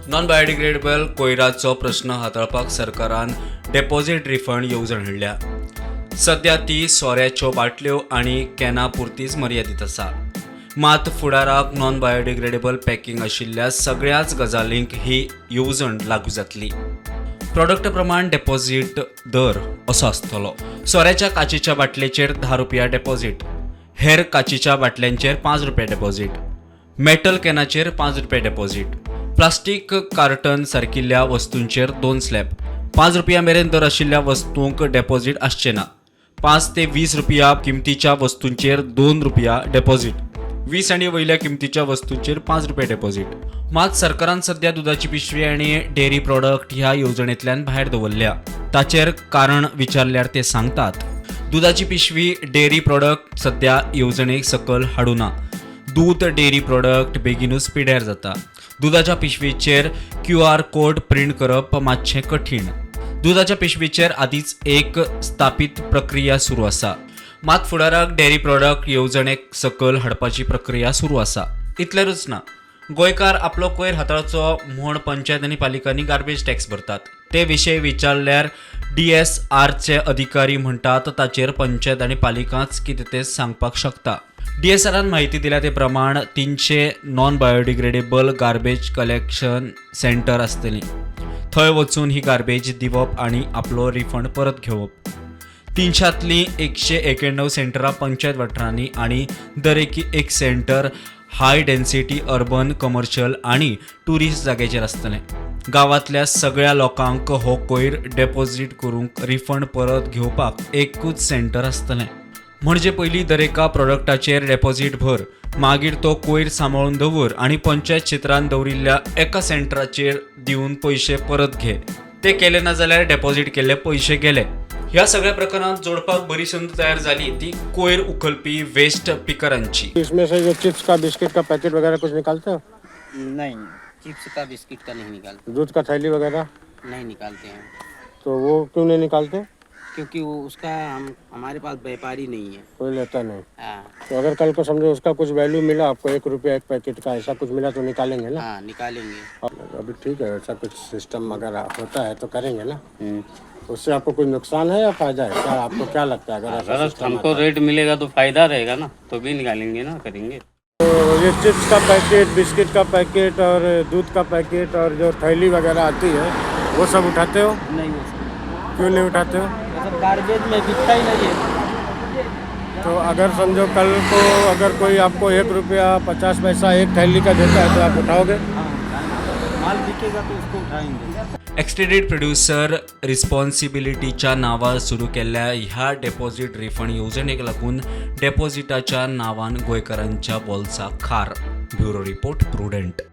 Non biodegradable कोयराचो प्रस्न हाताळपाक सरकारान डेपॉझीट रिफंड येवजण हाडल्या. सद्या ती सोऱ्याच्यो बाटल्यो आनी कॅना पुरतीच मर्यादीत आसा. मात फुडाराक नॉन बायोडिग्रेडेबल पॅकिंग आशिल्ल्या सगळ्याच गजालींक ही येवजण लागू जातली. प्रॉडक्ट प्रमाण डेपॉझीट दर असो आसतलो. सोऱ्याच्या काचेच्या बाटलेचेर 10 रुपया डेपॉझीट, हेर काचेच्या बाटल्यांचेर 5 रुपया डेपॉझीट, मेटल कॅनाचेर 5 रुपया डेपॉझीट, प्लास्टीक कार्टन सारकिल्ल्या वस्तूंचेर दोन स्लॅब. 5 रुपया मेरेन दर आशिल्ल्या वस्तूंक डेपॉझीट आसचें ना. 5 ते 20 रुपया किमतीच्या वस्तूंचेर 2 रुपया डेपॉझीट, 20 आनी वयल्या किमतीच्या वस्तूंचेर 5 रुपया डेपॉझीट. मात सरकारान सध्या दुदाची पिशवी आनी डेअरी प्रॉडक्ट ह्या येवजणेंतल्यान भायर दवरल्या. ताचेर कारण विचारल्यार ते सांगतात, दुदाची पिशवी, डेअरी प्रॉडक्ट सध्या येवजणेक सकल हाडूना. दूद, डेअरी प्रॉडक्ट बेगीनूच पिड्यार जाता. दुदाच्या पिशवेचेर क्यूआर कोड प्रिंट करप मातशें कठीण. दुदाच्या पिशवेचेर आदींच एक स्थापीत प्रक्रिया सुरू आसा. मात फुडाराक डेअरी प्रॉडक्ट येवजणेक सकल हाडपाची प्रक्रिया सुरू आसा. इतलेरूच ना, गोंयकार आपलो कोयर हाताळचो म्हूण पंचायत आनी पालिकांनी गार्बेज टॅक्स भरतात. ते विशय विचारल्यार डीएसआरचे अधिकारी म्हणटात, ताचेर पंचायत आनी पालिकाच कितें तें सांगपाक शकता. डीएसआरान म्हायती दिल्या ते प्रमाण 300 non biodegradable garbage collection centre आसतलीं. थंय वचून ही गार्बेज दिवप आनी आपलो रिफंड परत घेवप. 300तलीं 191 सेंटरां पंचायत वाठारांनी आनी दरेकी एक centre high density urban, commercial आनी टुरिस्ट जाग्याचेर आसतलें. गांवांतल्या सगळ्या लोकांक हो कोयर डेपॉझीट करूंक, रिफंड परत घेवपाक एकूच सेंटर आसतलें. म्हणजे पयलीं दरेका प्रॉडक्टाचेर डेपॉझीट भर, मागीर तो कोयर सांबाळून दवर आनी पंचायत क्षेत्रांत दवरिल्ल्या एका सेंटराचेर दिवन पयशे परत घे. ते केले ना जाल्यार डेपॉझीट केल्ले पयशे गेले. ह्या सगळ्या प्रकरणात जोडपाक बरी संद तयार जाली ती कोयर उखलपी वेस्ट पिकरांची. इसमें से जो चिप्स का, बिस्किट का पैकेट वगैरह कुछ निकालते हो? नहीं, चिप्स का, बिस्किट का नहीं निकालते. दूध का थैली वगैरह? नहीं निकालते हैं. तो वो क्यों नहीं निकालते? क्योंकि वो उसका हम हमारे पास व्यापारी नहीं है. कोई लेता नहीं? हाँ. तो अगर कल को समझो उसका कुछ वैल्यू मिला आपको, 1 रुपया एक पैकेट का, ऐसा कुछ मिला तो निकालेंगे ना? हाँ, निकालेंगे. अभी ठीक है, ऐसा कुछ सिस्टम अगर होता है तो करेंगे ना. उससे आपको कोई नुकसान है या फायदा है क्या? आपको क्या लगता है, अगर ऐसा अगर सिस्टम हमको रेट मिलेगा तो फायदा रहेगा ना, तो भी निकालेंगे ना, करेंगे. तो ये चिप्स का पैकेट, बिस्किट का पैकेट और दूध का पैकेट और जो थैली वगैरह आती है, वो सब उठाते हो? नहीं, वो सब. क्यों नहीं उठाते हो? वो सब गार्बेज में बिकता ही नहीं है. तो अगर समझो कल को अगर कोई आपको 1 रुपया 50 पैसा एक थैली का देता है तो आप उठाओगे? हाँ, माल बिकेगा तो उसको उठाएंगे. एक्सटेंडेड प्रोड्युसर रिस्पॉन्सिबिलिटीच्या नांवार सुरू केल्ल्या ह्या डेपॉझीट रिफंड येवजणेक लागून डेपॉझिटाच्या नांवान गोंयकारांच्या बोल्साक खार. Bureau report, prudent.